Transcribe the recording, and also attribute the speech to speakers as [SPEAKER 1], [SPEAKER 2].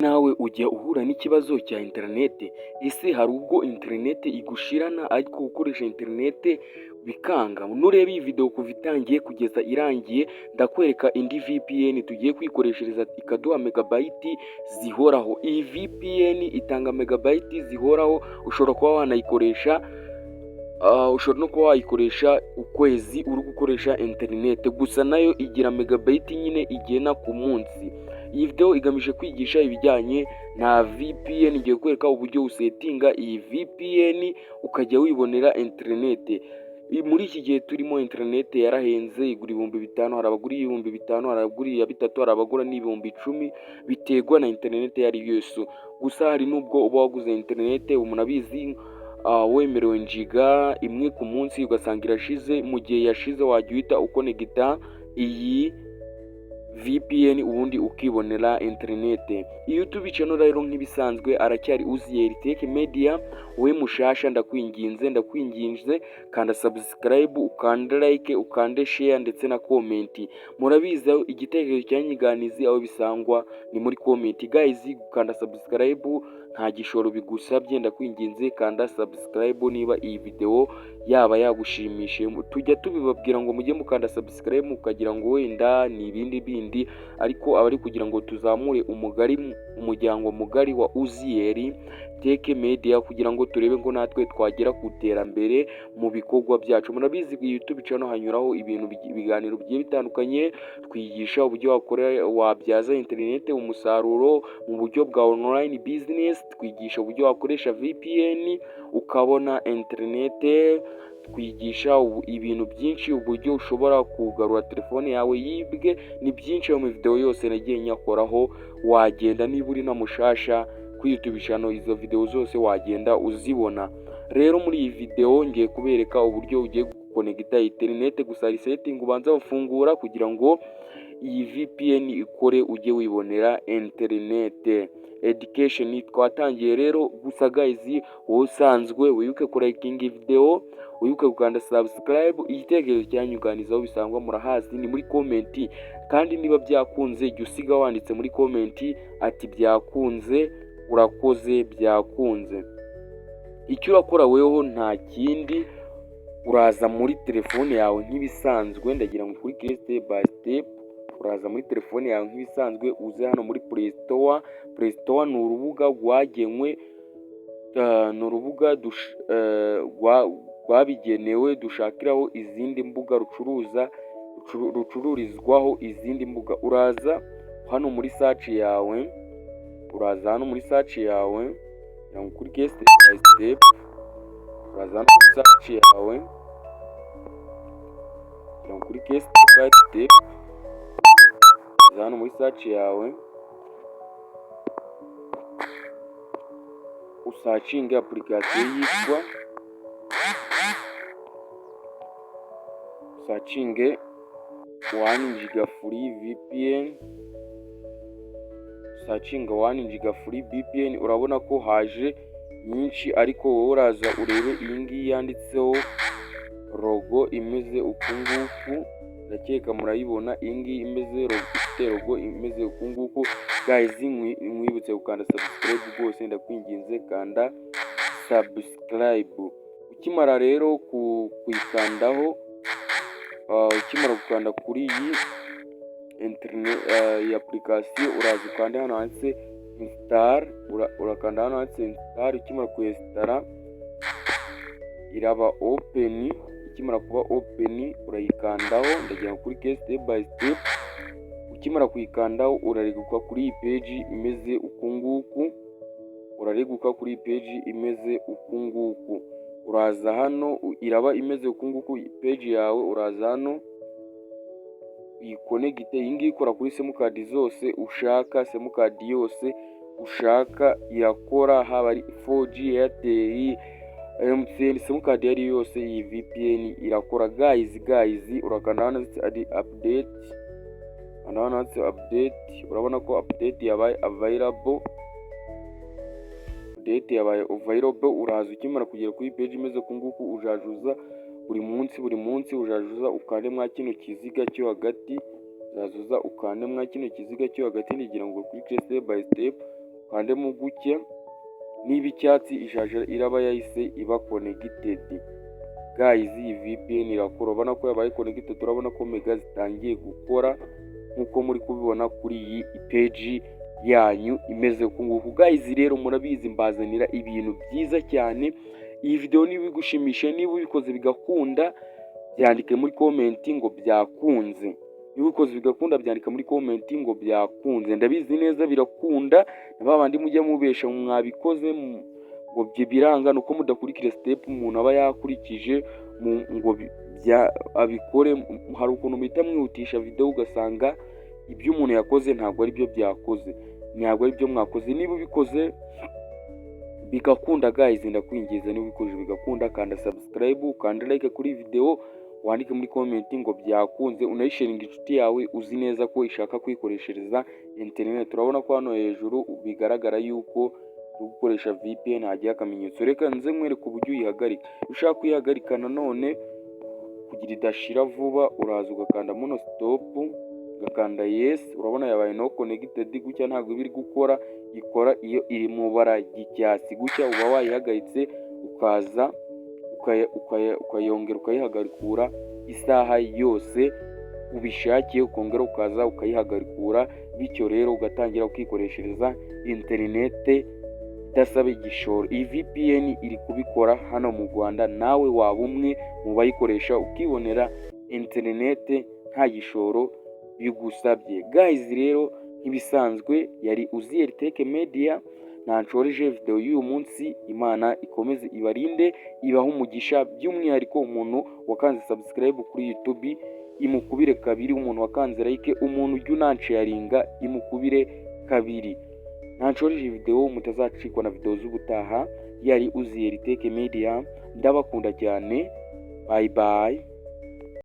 [SPEAKER 1] Nawe ujya uhura n'ikibazo cya interineti? Ese hari ubwo interineti igushirana ariko gukoresha interineti bikanga? Nureba iyi video kuva itangiye kugeza irangiye, ndakwereka indi VPN tugiye kwikoreshereza ikaduha megabyte zihoraho. Iyi VPN itanga megabyte zihoraho, ushobora kuba wanayikoresha, ushobora no kuba wayikoresha ukwezi uri gukoresha interineti gusa. Nayo igira megabyte nyine igena ku munsi. Iyi video igamije kwigisha ibijyanye na VPN. Ngiye kwereka uburyo usettinga iyi VPN ukajya wibonera interineti. Muri iki gihe turimo, interineti yarahenze, igura 5000. Hari abagura 5000, hari abagura iya bitatu, hari abagura n'10,000, biterwa na interineti iyo ari yo yose. Gusa hari n'ubwo uba waguze interineti, umuntu abizi, wemerewe giga imwe ku munsi, ugasanga irashize. Mu gihe yashize, wajya uhita uconnecta iyi VPN, ubundi ukibonera interineti. Iyo YouTube channel rero, nk'ibisanzwe, aracyari Uziyeri Tech Media. Wowe mushasha, ndakwinginze, ndakwinginze, kanda subscribe, ukande like, ukande share ndetse na comment. Murabizi, igitekerezo cya nyiganizi aho bisangwa ni muri comment. Guys, gukanda subscribe nta gishoro bigusabye. Ndakwinginze, kanda subscribe niba iyi video yaba yagushimishije. Tujya tubibabwira ngo mujye mukanda subscribe, mukagira ngo wenda ni ibindi bindi, ariko aba ari kugira ngo tuzamure umugari, umuryango mugari wa Uziyeri Tech Media, kugira ngo turebe ngo natwe twagera ku iterambere mu bikorwa byacu. Murabizi, iyi YouTube channel hanyuraho ibintu, ibiganiro bigiye bitandukanye. Twigisha uburyo wakora, wabyaza interineti umusaruro mu buryo bwa online business. Twigisha uburyo wakoresha VPN ukabona interineti. Twigisha ibintu byinshi, uburyo ushobora kugarura telefone yawe yibwe. Ni byinshi mu video yose nagiye nyakoraho. Wagenda, niba uri na mushasha kuri YouTube channel, izo video zose wagenda uzibona. Rero muri iyi video ngiye kubereka uburyo ugiye guconnecta interineti. Gusa hari setting ubanza gufungura kugira ngo iyi VPN ikore, ujye wibonera interineti. Education twatangiye rero. Gusa guys, wowe usanzwe wibuke kulikinga video, wibuke gukanda subscribe. Igitekerezo cyanyuganizaho bisangwa murahazi, ni muri comment. Kandi niba byakunze, jya usiga wanditse muri comment ati "Byakunze, urakoze, byakunze." Icyo urakora weho nta kindi, uraza muri telefone yawe nk'ibisanzwe. Ndagira ngo ukurikire step by step. Uraza muri telefone yawe nk'ibisanzwe, uze hano muri Play Store. Play Store ni urubuga rwagenwe, ni urubuga rwabigenewe dushakiraho izindi mbuga, rucuruza, rucururizwaho izindi mbuga. Uraza hano muri search yawe, uraza hano muri search yawe kugira ngo ukurikire step by step. Uraza hano muri search yawe kugira ngo ukurikire step by step. Uraza hano muri search yawe, usearchinge application yitwa, usearchinge 1 giga free VPN, usearchinga 1 giga free VPN. Urabona ko haje nyinshi, ariko wowe uraza urebe iyi ngiyi yanditseho logo imeze uku nguku. Ndakeka murayibona, iyi ngiyi imeze, ifite logo imeze uku nguku. Guys, nkwibutse gukanda subscribe rwose, ndakwinginze, kanda subscribe. Ukimara rero kuyikandaho, ukimara gukanda kuri iyi iyi application, uraza ukande hano handitse install. Urakanda hano handitse install. Ukimara kuyinstalla, iraba open. Ikimara kuba open, urayikandaho. Ndagira ngo kuri step by step. Ukimara kuyikandaho, urareguka kuri iyi page imeze uku nguku. Urareguka kuri iyi page imeze uku nguku. Uraza hano, iraba imeze uku nguku page yawe. Uraza hano uyiconnecte. Iyi ngiyi ikora kuri simukadi zose ushaka, simukadi yose ushaka irakora, haba ari 4G, Airtel, MTN, simukadi iyo ari yo yose iyi VPN irakora. Guys, guys, urakanda hano handitse update. Hano handitse update, urabona ko update yabaye available, update yabaye available. Uraza, ukimara kugera kuri page imeze uku nguku, ujajuza buri munsi, buri munsi ujajuza ukande mwa kino kiziga cyo hagati. Uzazuza ukande mwa kino kiziga cyo hagati, nigira ngo kuri step by step. Ukandemo gutya, niba icyatsi ijaja iraba yahise iba connected. Guys, iyi VPN irakora. Urabona ko yabaye connected, urabona ko mega zitangiye gukora nk'uko muri kubibona kuri iyi page yanyu imeze uku nguku. Guys, rero murabizi mbazanira ibintu byiza cyane. Iyi video niba igushimisha, niba ubikoze bigakunda, byandike muri comment ngo "byakunze". Niba ubikoze bigakunda, byandika muri comment ngo "byakunze". Ndabizi neza birakunda. Na ba bandi mujya mubesha mwabikoze ngo biranga, ni uko mudakurikira step umuntu aba yakurikije ngo abikore. Hari ukuntu muhita mwihutisha video, ugasanga ibyo umuntu yakoze ntabwo ari byo byakoze, ntabwo ari byo mwakoze. Niba ubikoze bigakunda, guys, ndakwinginze, niba ubikoze bigakunda, kanda subscribe, ukanda like kuri video, wandike muri comment ngo "byakunze", unayisharinga inshuti yawe uzi neza ko ishaka kwikoreshereza internet. Urabona ko hano hejuru bigaragara yuko uri gukoresha VPN, hagiye akamenyetso. Reka nze nkwereke uburyo uyihagarika. Iyo ushaka kuyihagarika nanone kugira idashira vuba, uraza ugakanda muno stop, ugakanda yes. Urabona yabaye no connected gutya, ntabwo iba iri gukora. Ikora iyo iri mu ibara ry'icyatsi. Gutya uba wayihagaritse, ukaza ukayongera ukayihagarikura isaha yose ubishakiye, ukongera ukaza ukayihagarikura. Bityo rero ugatangira ukikoreshereza interinete idasaba igishoro. Iyi VPN iri kubikora hano mu Rwanda, nawe waba umwe mu bayikoresha ukibonera interinete nta gishoro bigusabye. Guys, rero nk'ibisanzwe yari Uziyeri Tech Media nanshoreje video y'uyu munsi. Imana ikomeze ibarinde, ibahe umugisha, by'umwihariko umuntu wakanze subscribe kuri YouTube imukubire kabiri, umuntu wakanze like, umuntu ujya unansharinga imukubire kabiri. Nanshoreje video, mutazacikwa na video z'ubutaha. Yari Uziyeri Tech Media, ndabakunda cyane, bye bye.